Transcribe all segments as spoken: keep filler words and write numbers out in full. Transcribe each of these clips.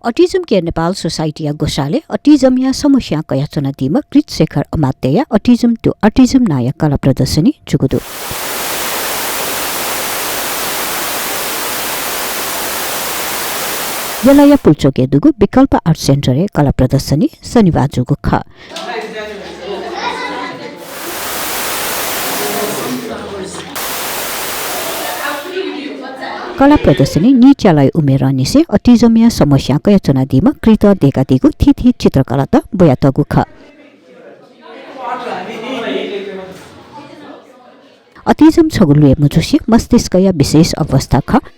Autism Care Nepal Society-या ग्वसालय् autism-या समस्यां कयाच्वनादीम्ह कृत शेखर अमात्यया Autism to Autism नांया कला प्रदर्शनी जूगु दु। यलया पुल्चोकय् दुगु विकल्प Art Centre-य् कला प्रदर्शनी शनिबार जूगु खः। कला प्रदर्शनी नीच्यालाया उमेरंनिसें autism-या समस्यां कयाच्वनादीम्ह कृतं दय्कादीगु थीथी चित्रकलात ब्वयातःगु खः। Autism छगू ल्वय् मजुसे मस्तिष्कया विशेष अवस्था खः।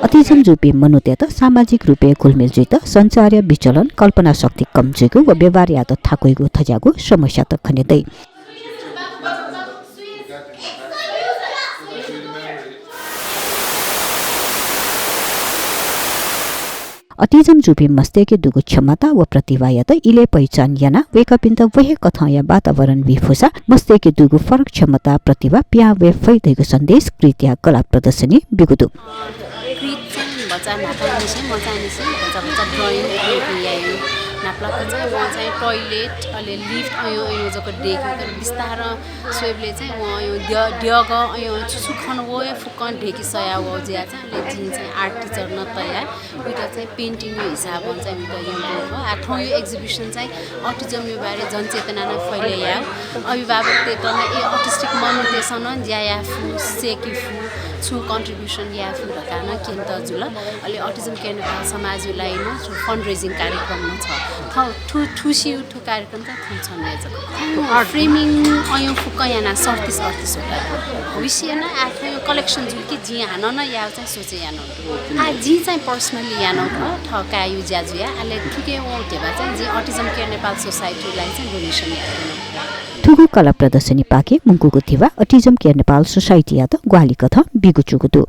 Autism जूपिं मनूतय्त सामाजिक रूपय् घुलमिल जुइत, सञ्चारया विचलन, कल्पना शक्ति कम जुइगु व व्यवहार यायेत थाकुइगु थज्याःगु समस्यात खने दइ। Autism जूपिं मस्तय्के दुगु क्षमता व प्रतिभायात इलय् पहिचान यानाः वय्कःपिन्त व हे कथंया वातावरण बी फुसा मस्तय्के दुगु फरक क्षमता प्रतिभा पिहां वये फइ धइगु सन्देश कृतया कला प्रदर्शनी ब्यूगु दु। कृत चाहिँ भचा न्हापांनिसें, मचांनिसें भचा भचा drawing अय् याइ। नापलाक चाहिँ वं चाहिँ toilet, अले lift अय् अय् जक देखेको बिस्तारं स्वयेबलय् चाहिँ वं अय् द्य-, द्यःगः अय् छु छु खन वः फुक्कं ढेकी सया वः जुया चाहिँ अले जिं चाहिँ art teacher नं तया। उइत चाहिँ painting-या हिसाबं चाहिँ उइत यंगु खः। आ, थौंया exhibition चाहिँ autism-या बारे जनचेतना नं फैले याः। अभिभावकतय्त नं ए autistic मनूतय्सं नं ज्या याये फु, सय्के फु, छुं contribution याये फु धकाः नं क्यनेत जुल। अले Autism Care Nepal समाजया लागि नं छु fundraising कार्यक्रम नं छ। थौ थु, थुसियु थु कार्यक्रम त थु छन्हु जक। Framing अय् फुक्कं यानाः सैँतिस अड्तिस वटा। भविष्यय् नं आ थौंया collection जुल कि जिं हानं नं याये चाहिँ सोचे याना। आ, जिं चाहिँ personally याना खः, थः काय्या ज्या जुया, अले थुके वं ध्यबा चाहिँ जिं Autism Care Nepal Society-या लागि चाहिँ donation याये। थुगु कला प्रदर्शनीपाखें मुंकूगु ध्यबा Autism Care Nepal Society-यात ग्वाहालि कथं बीगु जूगु दु।